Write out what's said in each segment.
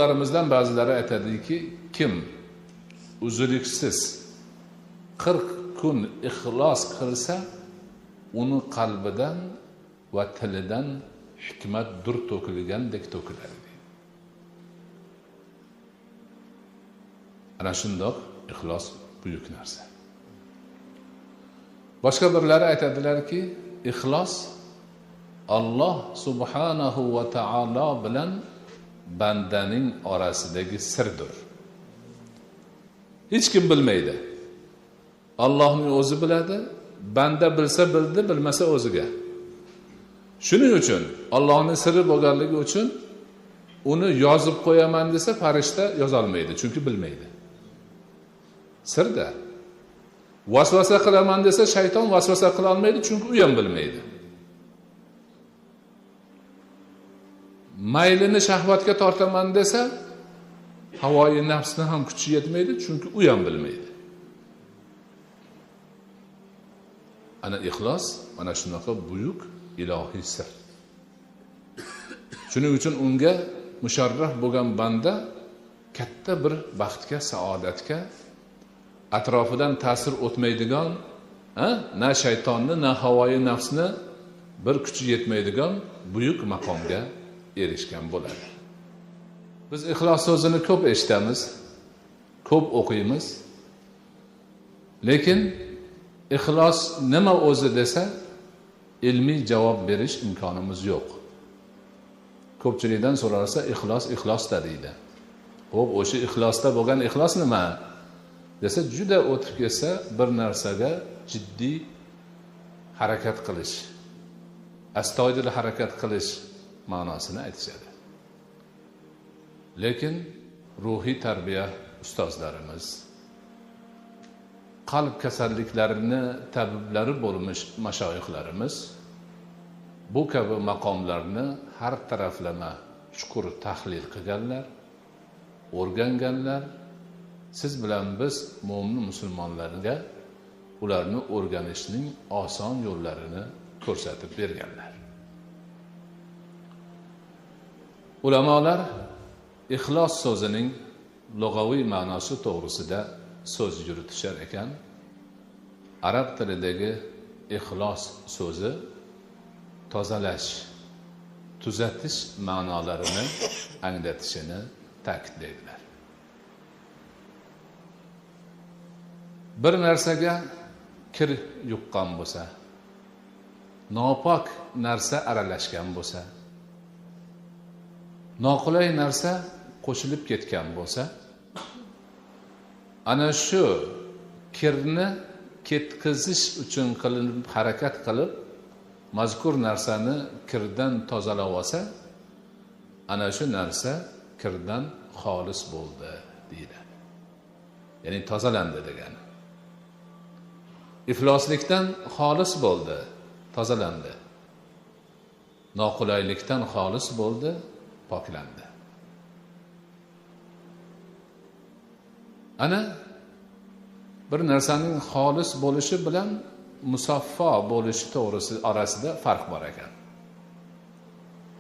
Ulug'larimizdan ba'zilari aytadiki, kim uzluksiz 40 kun ixlos qilsa, uni qalbidan va tilidan hikmat dur to'kilgandek to'kiladi. Ana shundoq ixlos buyuk narsa. Boshqa birlari aytadilarki, ixlos Alloh subhanahu va taolo bilan bandaning orasidagi sirdir. Hech kim bilmaydi. Allohning o'zi biladi, banda bilsa bildi, bilmasa o'ziga. Shuning uchun Allohning siri bo'lganligi uchun uni yozib qo'yaman desa farishta yozolmaydi, chunki bilmaydi. Sirda. Vasvasa qilaman desa shayton vasvasa qila olmaydi, chunki u ham bilmaydi. Maylini shahvatga tortaman desa havoyi nafsni ham kuchi yetmaydi, chunki u ham bilmaydi. Ana ixlos mana shunaqa buyuk ilohiy sir. Shuning uchun unga musharraf bo'lgan banda katta bir baxtga, saodatga, atrofidan ta'sir o'tmaydigan, na shaytonni, na havoyi nafsni bir kuchi yetmaydigan buyuk maqomga erishgan bo'ladi. Biz ixlos so'zini ko'p eshitamiz, ko'p o'qiymiz. Lekin ixlos nima o'zi desa, ilmiy javob berish imkonimiz yo'q. Ko'pchilikdan so'ralsa, ixlos ixlosda deydi. Xo'p, o'sha ixlosda bo'lgan ixlos nima desa, juda o'tib ketsa bir narsaga jiddiy harakat qilish, astoydil harakat qilish ma'nosini aytishadi. Lekin ruhiy tarbiya ustozlarimiz, qalb kasalliklarini tabiblari bo'lmish mashoyixlarimiz bu kabi maqomlarni har taraflama chuqur tahlil qilganlar, o'rganganlar. Siz bilan biz mo'min musulmonlarga ularni o'rganishning oson yo'llarini ko'rsatib berganlar. Ulamolar ixlos so'zining lug'aviy ma'nosi to'g'risida so'z yuritishar ekan, arab tilidagi ixlos so'zi tozalash, tuzatish ma'nolarini anglatishini ta'kidlaydilar. Bir narsaga kir yuqqan bo'lsa, nopok narsa aralashgan bo'lsa, noqulay narsa qo'shilib ketgan bo'lsa, ana shu kirni ketkizish uchun qilinib harakat qilib, mazkur narsani kirdan tozalab olsa, ana shu narsa kirdan xolis bo'ldi deyiladi. Ya'ni tozalandi degani. Ifloslikdan xolis bo'ldi, tozalandi. Noqulaylikdan xolis bo'ldi, poklandi. Ana bir narsaning xolis bo'lishi bilan musaffo bo'lishi to'g'risi orasida farq bor ekan.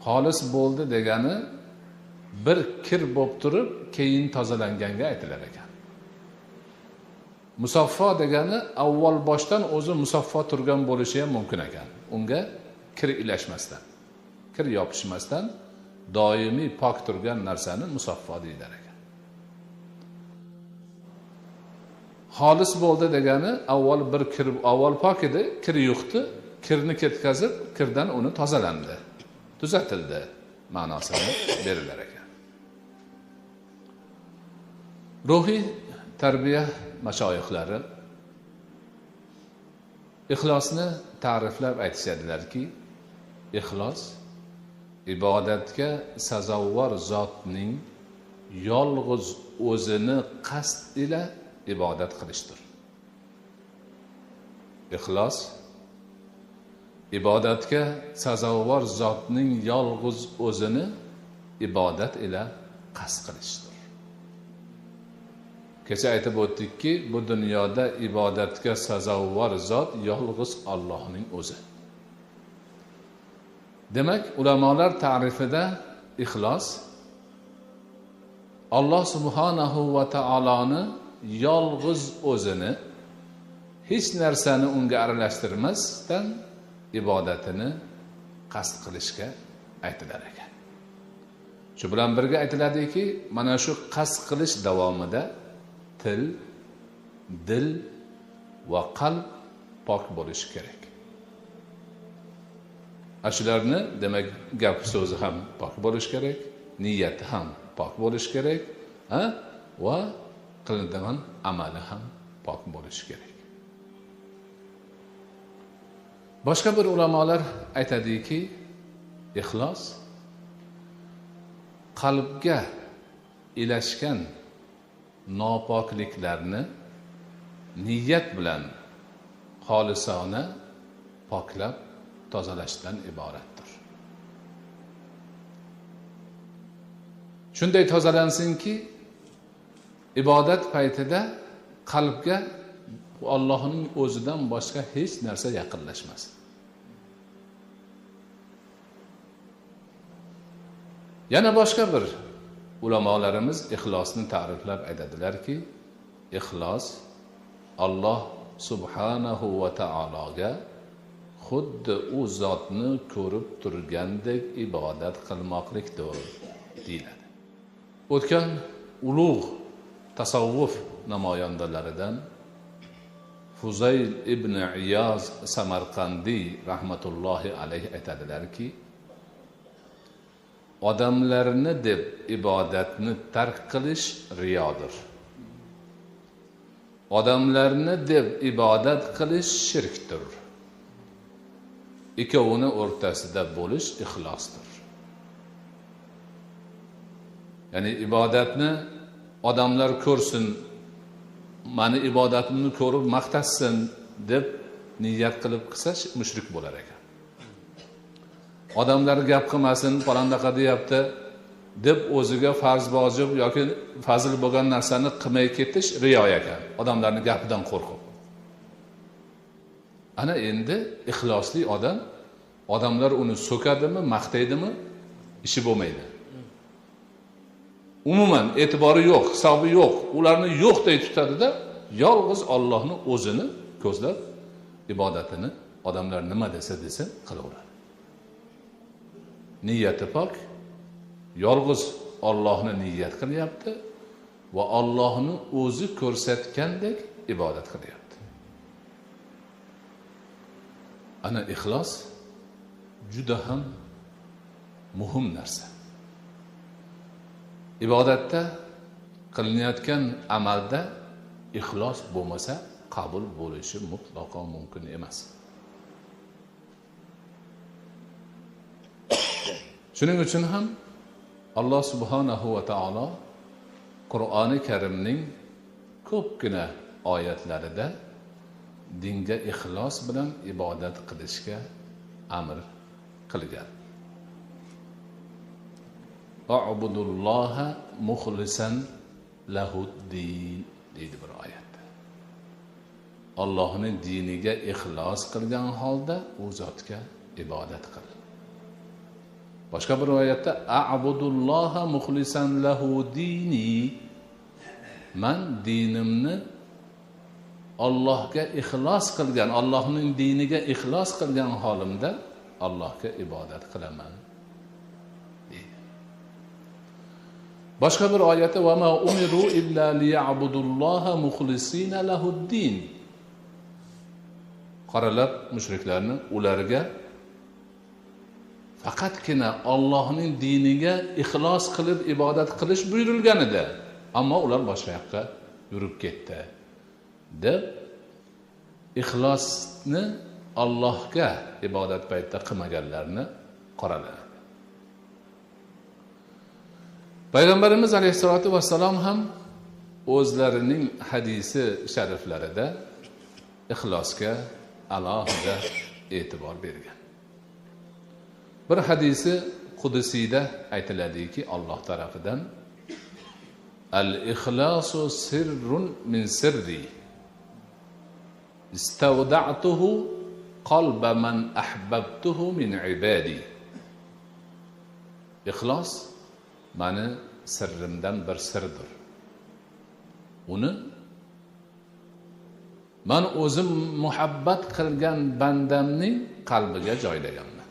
Xolis bo'ldi degani bir kir bo'lib turib, keyin tozalanganga aytilar ekan. Musaffo degani avval boshdan o'zi musaffo turgan bo'lishi ham mumkin ekan. Unga kir ilashmasdan, kir yopishmasdan doimiy pok turgan narsani musaffo deyilar ekan. Xolis bo'ldi degani avval bir kir, avval pok edi, kir yuqdi, kirni ketkazib, kirdan uni tozalandi, tuzatildi ma'nosini berilar ekan. Ruhiy tarbiya mashoyixlari ixlosni ta'riflab aytishadilarki, ixlos ibodatga sazovor zotning yolg'iz o'zini qasd ila ibodat qilishdir. Ixlos ibodatga sazovor zotning yolg'iz o'zini ibodat ila qasd qilishdir. Kecha aytib o'tdikki, bu dunyoda ibodatga sazovor zot yolg'iz Allohning o'zi. Demak, ulamolar ta'rifida ixlos Alloh subhanahu va taoloni yolg'iz o'zini hech narsani unga aralashtirmasdan ibodatini qasd qilishga aytilar ekan. Shu bilan birga aytiladiki, mana shu qasd qilish davomida til, dil va qalb pok bo'lishi kerak. Shularni demak gap so'zi ham pok bo'lishi kerak, niyati ham pok bo'lishi kerak, va qilinadigan amali ham pok bo'lishi kerak. Boshqa bir ulamolar aytadiki, ixlos qalbga ilashgan nopokliklarni niyat bilan xolisona poklab tozalashdan iboratdir. Shunday tozalansinki, ibodat paytida qalbga Allohning o'zidan boshqa hech narsa yaqinlashmasin. Yana boshqa bir ulamolarimiz ixlosni ta'riflab aytadilarki, ixlos Alloh subhanahu va taologa xuddi u zotni ko'rib turgandek ibodat qilmoqlikdir deyiladi. O'tgan ulug' tasavvuf namoyandalaridan Fuzayl ibn Iyoz Samarqandiy rahmatullohi alayhi aytadilarki, odamlarni deb ibodatni tark qilish riyodir. Odamlarni deb ibodat qilish shirkdir. Ikkovini o'rtasida bo'lish ixlosdir. Ya'ni ibodatni odamlar ko'rsin, mani ibodatimni ko'rib maqtasin deb niyat qilib qilsa mushrik bo'lar ekan. Odamlar gap qilmasin, falondaqa deyapti deb o'ziga farz vojib yoki fazil bo'lgan narsani qilmay ketish riyo ekan, odamlarning gapidan qo'rqib. Ana endi ixlosli odam, odamlar uni so'kadimi, maqtaydimi, ishi bo'lmaydi. Umuman e'tibori yo'q, hisobi yo'q, ularni yo'qday tutadida, yolg'iz Allohning o'zini ko'zlab ibodatini odamlar nima desa desin qilaveradi. Niyati pok, yolg'iz Allohni niyat qilyapti va Allohning o'zi ko'rsatgandek ibodat qilyapti. Ana ixlos juda ham muhim narsa. Ibodatda qilinayotgan amalda ixlos bo'lmasa qabul bo'lishi mutlaqo mumkin emas. Shuning uchun ham Alloh subhanahu va taolo Qur'oni Karimning ko'pgina oyatlarida dinga ixlos bilan ibodat qilishga amr qilgan. A'budulloha muxlisan lahuddin deydi bir oyatda. Allohning diniga ixlos qilgan holda u zotga ibodat qil. Boshqa bir oyatda a'budulloha muxlisan lahu dini, man dinimni Allohga ixlos qilgan, Allohning diniga ixlos qilgan holimda Allohga ibodat qilaman deydi. Boshqa bir oyatda va ma umiru illa liya'budulloha muxlisina lahuddin. Qoralab mushriklarni, ularga faqatgina Allohning diniga ixlos qilib ibodat qilish buyurilgan edi, ammo ular boshqa yoqqa yurib ketdi deb ixlosni Allohga ibodat paytida qilmaganlarni qoralanadi. Payg'ambarimiz alayhisolatu vassalom ham o'zlarining hadisi shariflarida ixlosga alohida e'tibor bergan. Bir hadisi qudusiyda aytiladiki, Alloh tarafidan al-ixlosu sirrun min sirri istavda'tuhu qalba man ahbabtuhu min ibadi. Ixlos meni sirrimdan bir sirdir. Uni man o'zim muhabbat qilgan bandamning qalbiga joylaganman.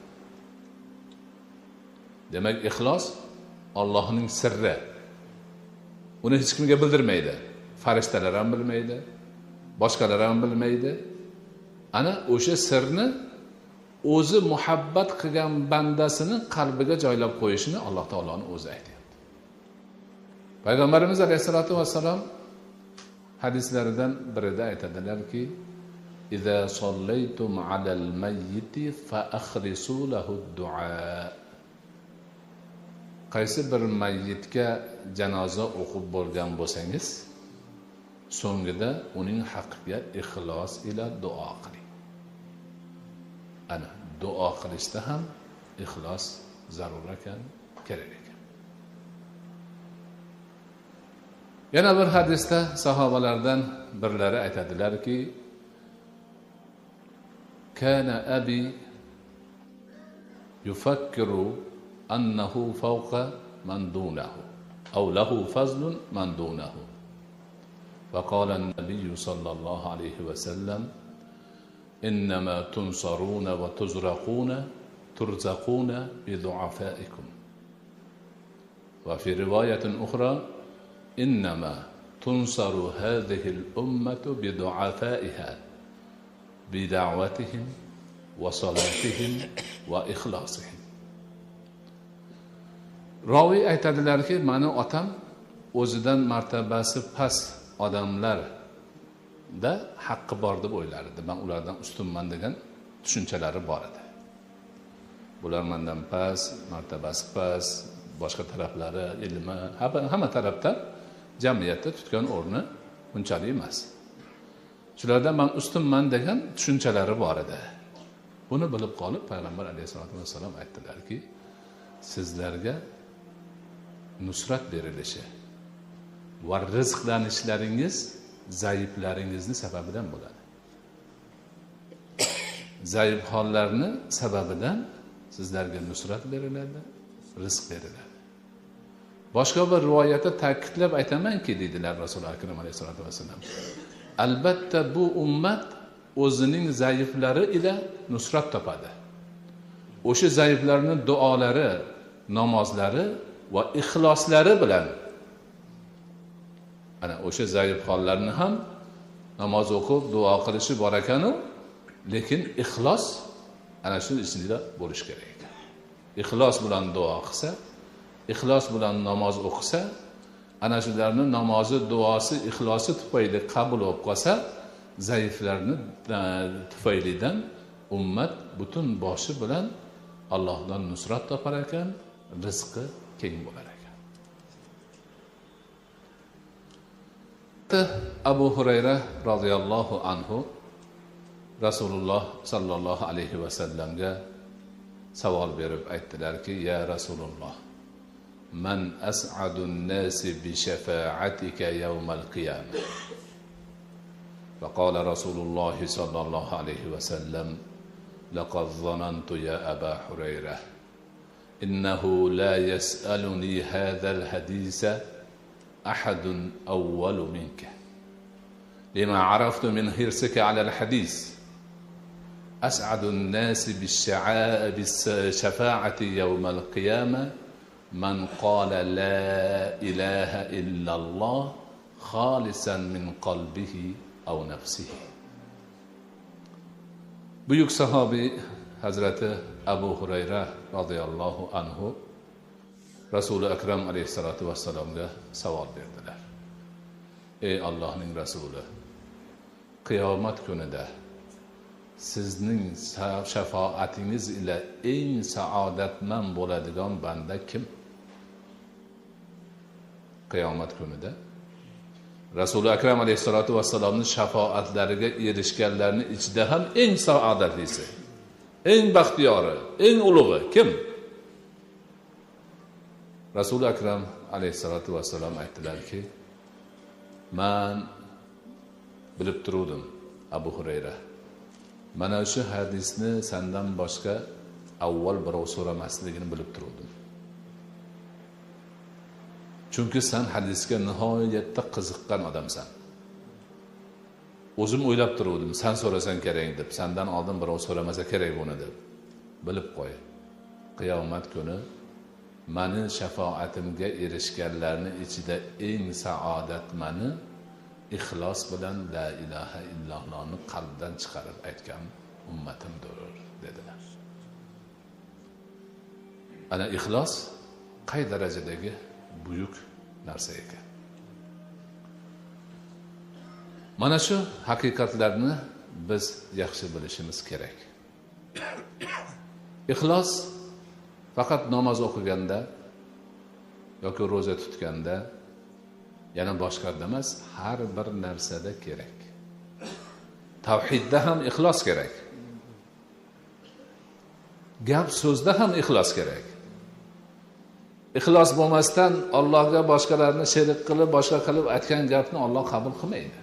Demak, ixlos Allohning sirri. Uni hech kimga bildirmaydi. Farishtalar ham bilmaydi, boshqalar ham bilmaydi. Ana o'sha sirni o'zi muhabbat qilgan bandasini qalbiga joylab qo'yishini Alloh taoloning o'zi aytyapti. Payg'ambarimiz alayhisolatu vassalom hadislaridan birida aytadilarki: "Iza sollaytum alal mayyiti fa akhlisu lahu ad-du'a." Qaysi bir mayyitga janoza o'qib bo'lgan bo'lsangiz, so'ngida uning haqqiga ixlos ila duo qiling. Ana duo qilishda ham ixlos zarur ekan, kerak ekan. Yana bir hadisda sahobalardan birlari aytadilarki: "Kana abi yufakkiru annahu fawqa man dunahu aw lahu fazlun man dunahu." فقال النبي صلى الله عليه وسلم: إنما تنصرون وتزرقون ترزقون بضعفائكم. وفي رواية أخرى: إنما تنصر هذه الأمة بضعفائها بدعوتهم وصلاتهم وإخلاصهم. Raviy aytadilarki, mani otam o'zidan martabasi past odamlarda haqqi bor deb o'ylar edi. Men ulardan ustunman degan tushunchalari bor edi. Bular mendan past, martabasi past, boshqa taraflari, ilmi, hamma tarafdan jamiyatda tutgan o'rni unchalik emas. Shulardan men ustunman degan tushunchalari bor edi. Buni bilib qolib Payg'ambar alayhisolatu vassalom aytdilarki, sizlarga nusrat berilishi va rizqlanishlaringiz zaiflaringizni sababidan bo'ladi. Zaif hollarni sababidan sizlarga nusrat beriladi, rizq beriladi. Boshqa bir rivoyatda ta'kidlab aytamanki, deydilar Rasululloh akram alayhisolatu vassalam, albatta bu ummat o'zining zaiflari ila nusrat topadi. O'sha zaiflarning duolari, namozlari va ixloslari bilan ana o'sha zaif hollarni ham namoz o'qib duo qilishi bor ekanu, lekin ixlos ana shu ichida bo'lish kerak ekan. Ixlos bilan duo qilsa, ixlos bilan namoz o'qisa, ana shularning namozi, duosi, ixlosi tufayli qabul bo'lib qolsa, zaiflarni tufaylidan ummat butun boshi bilan Allohdan nusrat topar ekan, rizqi keng bo'lar ekan. Abu Hurayra radhiyallohu anhu Rasululloh sallallohu alayhi va sallamga savol berib aytdilarki: "Ya Rasululloh, man as'adun nasi bi shafa'atika yawmal qiyamah?" فقال رسول الله صلى الله عليه وسلم: لقد ظننت يا أبا هريرة إنه لا يسألني هذا الحديث أحد أول منك لما عرفت من حرصك على الحديث. أسعد الناس بالشفاعة يوم القيامة من قال لا إله إلا الله خالصا من قلبه أو نفسه. Buyuk sahobiy Hazrati Abu Hurayra radhiyallohu anhu Rasuli Akram alayhisolatu vassalomga savol berdilar. Ey Allohning rasuli, qiyomat kunida sizning shafoatingiz ila eng saodatmand bo'ladigan banda kim? Qiyomat kunida Rasuli Akram alayhisolatu vassalomning shafoatlariga erishganlarning ichida ham eng saodatlisi, eng baxtiyori, eng ulug'i kim? Rasuli Akram alayhisolatu vassalom aytdilarki, men bilib turuvdim Abu Hurayra, mana shu hadisni sendan boshqa avval birov so'ramasligini bilib turuvdim. Chunki sen hadisga nihoyatda qiziqqan odamsan. O'zim o'ylab turuvdim, sen so'rasan kerak deb, sendan oldin birov so'ramasa kerak buni deb. Bilib qo'y. Qiyomat kuni meni shafoatimga erishganlarni ichida eng saodatmani ixlos bilan la ilaha illallohni qalbdan chiqarib aytgan ummatimdir dedilar. Ana ixlos qay darajadagi buyuk narsa ekan. Mana shu haqiqatlarni biz yaxshi bilishimiz kerak. Ixlos faqat namoz o'qiganda yoki ro'za tutganda, yana boshqada emas, har bir narsada kerak. Tavhidda ham ixlos kerak. Gap so'zda ham ixlos kerak. Ixlos bo'lmasdan Allohga boshqalarni sherik qilib, boshqa qilib aytgan gapni Alloh qabul qilmaydi.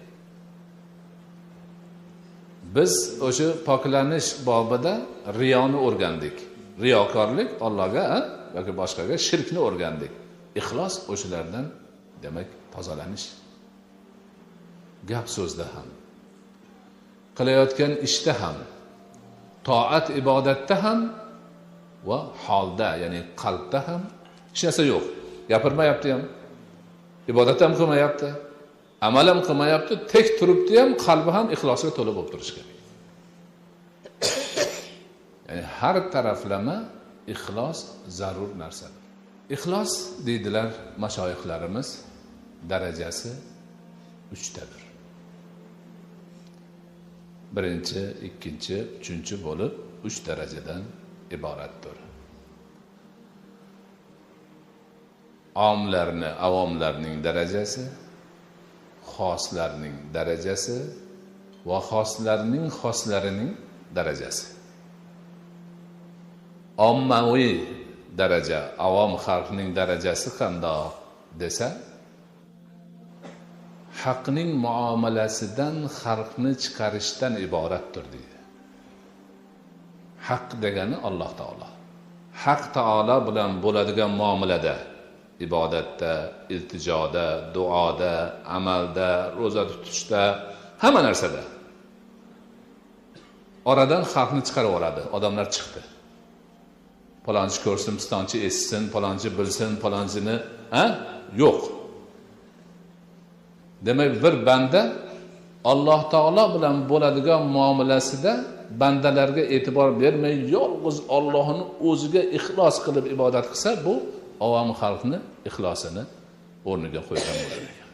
Biz o'sha poklanish bobida riyoni o'rgandik. Riyokorlik Allohga yoki boshqaga shirkni o'rgandik. Ixlos o'shalardan demak tozalanish. Gap so'zda ham, qilayotgan ishda ham, toat ibodatda ham va holda, ya'ni qalbda ham hech narsa yo'q. Gapirmayapti ham, ibodat ham qilmayapti, amal ham qilmayapti, tek turibdi ham, qalbi ham ixlosga to'la bo'lib turishi kerak. Ya'ni har taraflama ixlos zarur narsadir. Ixlos deydilar mashoyixlarimiz, darajasi uchtadir. Birinchi, ikkinchi, uchinchi bo'lib 3 darajadan iboratdir. Omlarni, avomlarning darajasi, xoslarning darajasi va xoslarning xoslarining darajasi. Ommaviy daraja, avom xalqning darajasi qandoq desa, haqning muomalasidan xalqni chiqarishdan iboratdir deydi. Haq degani Alloh taolo. Haq taolo bilan bo'ladigan muomalada, ibodatda, iltijoda, duoda, amalda, ro'za tutishda, hamma narsada oradan xalqni chiqarib yuboradi. Odamlar chiqdi. Palonchi ko'rsin, pistonchi eshitsin, palonchi bilsin, palonchini, ha? Yo'q. Demak, bir banda Alloh taolo bilan bo'ladigan muomalasida bandalarga e'tibor bermay, yolg'iz Allohning o'ziga ixlos qilib ibodat qilsa, bu avom xalqni ixlosini o'rniga qo'ygan bo'lar ekan.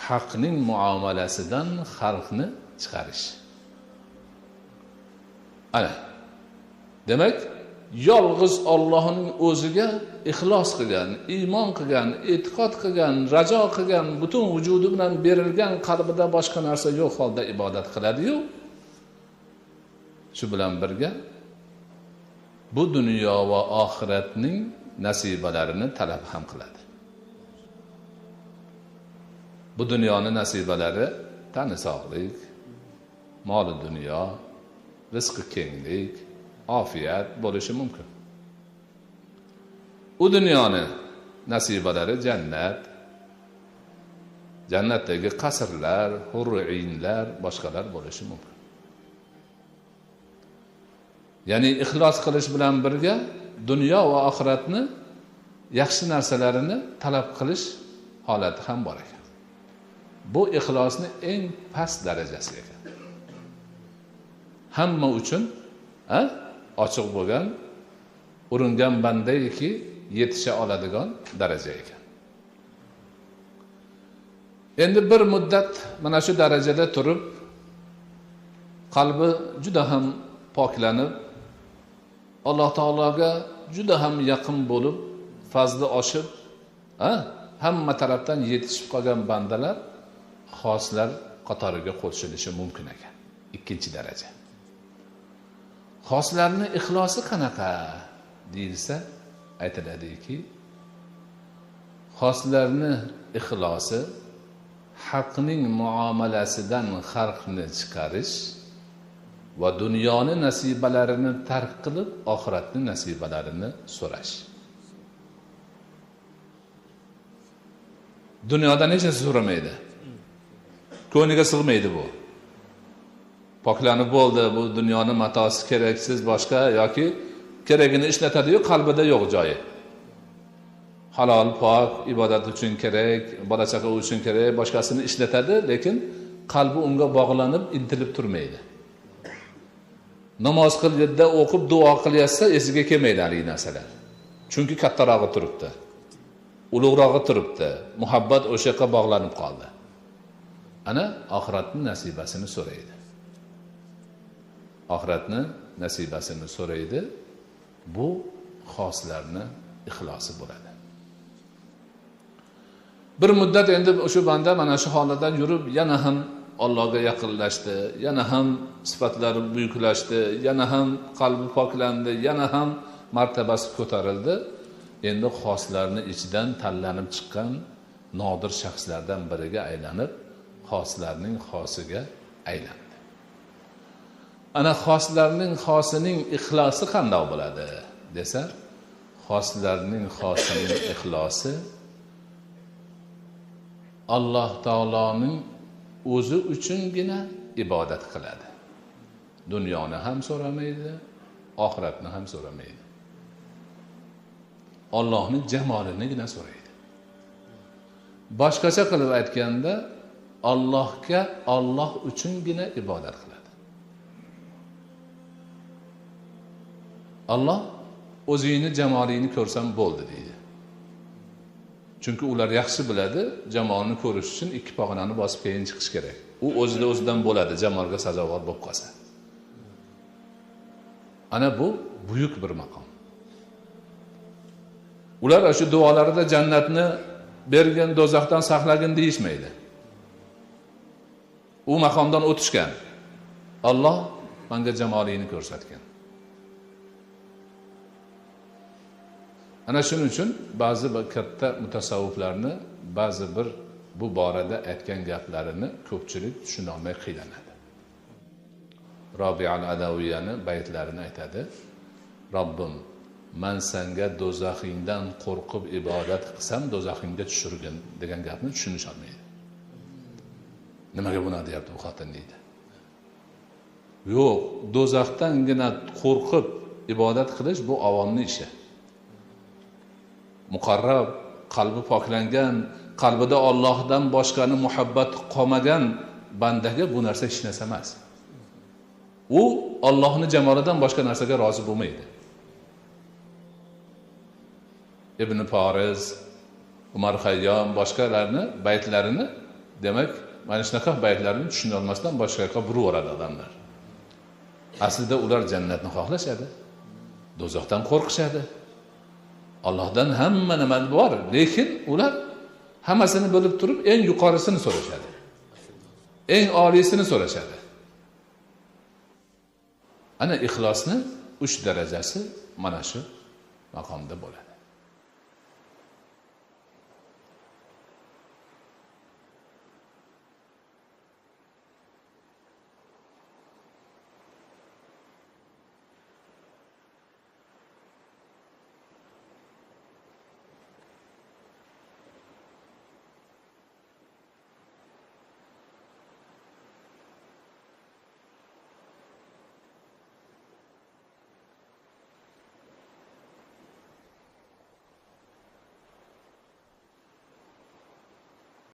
Haqning muomalasidan xalqni chiqarish. Ana. Demak, yolg'iz Allohning o'ziga ixlos qilgan, iymon qilgan, e'tiqod qilgan, rajo qilgan, butun vujudi bilan berilgan, qalbida boshqa narsa yo'q holda ibodat qiladi-yu, shu bilan birga bu dunyo va oxiratning nasibalarini talab ham qiladi. Bu dunyoni nasibalari tani sog'lik, moli dunyo, rizqi kenglik, ofiyat bo'lishi mumkin. U dunyoni nasibalari jannat, jannatdagi qasrlar, hurriinlar, boshqalar bo'lishi mumkin. Ya'ni ixlos qilish bilan birga dunyo va oxiratni yaxshi narsalarini talab qilish holati ham bor ekan. Bu ixlosni eng past darajasi ekan. Hamma uchun ochiq bo'lgan, uringan bandayki yetisha oladigan daraja ekan. Endi bir muddat mana shu darajada turib, qalbi juda ham poklanib, Alloh taologa juda ham yaqin bo'lib, fazli oshib, hamma tarafdan yetishib qolgan bandalar xoslar qatoriga qo'shilishi mumkin ekan. Ikkinchi daraja. Xoslarning ixlosi qanaqa deyilsa, aytiladiki, xoslarning ixlosi haqning muomalasidan xalqni chiqarish va dunyoni nasibalarini tark qilib, oxiratning nasibalarini so'rash. Dunyodan hech narsa so'ramaydi. Ko'ngliga sig'maydi bu. Poklanib bo'ldi, bu dunyoni matosi keraksiz boshqa yoki keragini ishlatadi-yu, qalbida yo'q joyi. Halol, pok, ibodat uchun kerak, bola chaqa uchun kerak, boshqasini ishlatadi, lekin qalbi unga bog'lanib intilib turmaydi. Namoz qilganda o'qib duo qilyapsa, esiga kelmaydi haligi narsalar. Chunki kattarog'i turibdi. Ulug'rog'i turibdi. Muhabbat o'sha yoqqa bog'lanib qoldi. Ana oxiratning nasibasini so'raydi. Oxiratni nasibasini so'raydi. Bu xoslarni ixlosi bo'ladi. Bir muddat endi o'sha banda mana shu holatdan yurib yana ham Allohga yaqinlashdi, yana ham sifatlari buyuklashdi, yana ham qalbi poklandi, yana ham martabasi ko'tarildi. Endi xoslarni ichidan tanlanib chiqqan nodir shaxslardan biriga aylanib, xoslarning xosiga aylandi. Ana xoslarning xosining ixlosi qanday bo'ladi desa, xoslarning xosining ixlosi Alloh taoloning o'zi uchungina ibodat qiladi. Dunyoni ham so'ramaydi, oxiratni ham so'ramaydi. Allohning jamolinigina so'raydi. Boshqacha qilib aytganda, Allohga Alloh uchungina ibodat qiladi. Alloh o'zingni jamolingni ko'rsam bo'ldi deydi. Chunki ular yaxshi biladi, jamolni ko'rish uchun ikki pog'onani bosib keyin chiqish kerak. U o'zida o'zidan bo'ladi, jamolga sazovor bo'lib qolsa. Ana bu buyuk bir maqom. Ular shu duolarida jannatni bergin, do'zaxdan saqlagin deyishmaydi. U maqomdan o'tishgan. Alloh menga jamolingni ko'rsatgan. Ana shuning uchun ba'zi bir katta mutasavviflarni ba'zi bir bu borada aytgan gaplarini ko'pchilik tushuna olmay qiynaladi. Robiya al-Adawiyani baytlarini aytadi. Robbim, men senga do'zaxingdan qo'rqib ibodat qilsam, do'zaxingga tushirgin degan gapni tushunisha olmaydi. Nimaga buni deyapti bu xotin deydi. Yo'q, do'zaxdangina qo'rqib ibodat qilish bu avomning ishi. Muqarrab, qalbi poklangan, qalbida Allohdan boshqani muhabbat qolmagan bandaga bu narsa hech narsa emas. U Allohning jamolidan boshqa narsaga rozi bo'lmaydi. Ibn Fariz, Umar Xayyom boshqalarni baytlarini, demak, mana shunaqa baytlarni tushuna olmasdan boshqa yoqqa buraveradi odamlar. Aslida ular jannatni xohlashadi, do'zaxdan qo'rqishadi. Allohdan hamma nima bor, lekin ular hammasini bilib turib eng yuqorisini so'rashadi. Eng oliysini so'rashadi. Ana ixlosni 3 darajasi mana shu maqomda bo'ladi.